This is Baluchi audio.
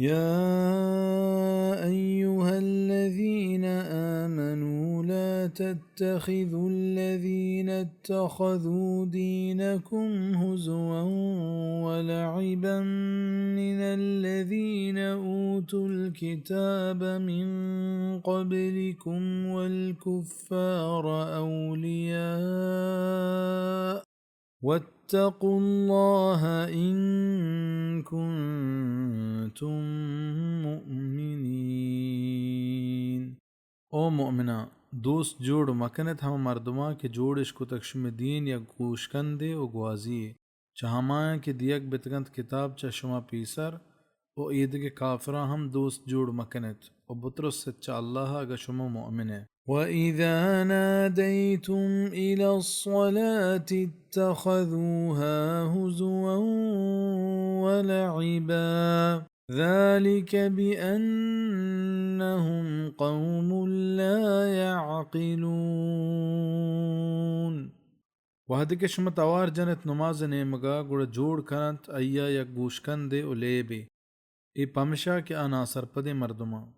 يا أيها الذين آمنوا لا تتخذوا الذين اتخذوا دينكم هزوا ولعبا من الذين أوتوا الكتاب من قبلكم والكفار أولياء واتقوا الله إن كنتم مؤمنين. او مؤمناں، دوست جوڑ مکنت ہما مردماں کہ جوڑش کتگ شمئے دین یک گوشکندے و گوازی یے، چہ ہمایاں کہ دیگ بتگنت کتاب چہ شما پیسر، و ایدگہ کافراں ہم دوست جوڑ مکنت، و بترست چہ اللہ ء اگہ شما مؤمن ات۔ وإذا ناديتم إلى الصلاة اتخذوها هزوا ولعبا ذلك بأنهم قوم لا يعقلون. وہدے کہ شما توار جنت نماز ء نیمگا، گڑا جوڑ کنت آئیا یک گوشکندے و لیبے۔ اے پمشا کہ آ ناسرپدیں مردماں۔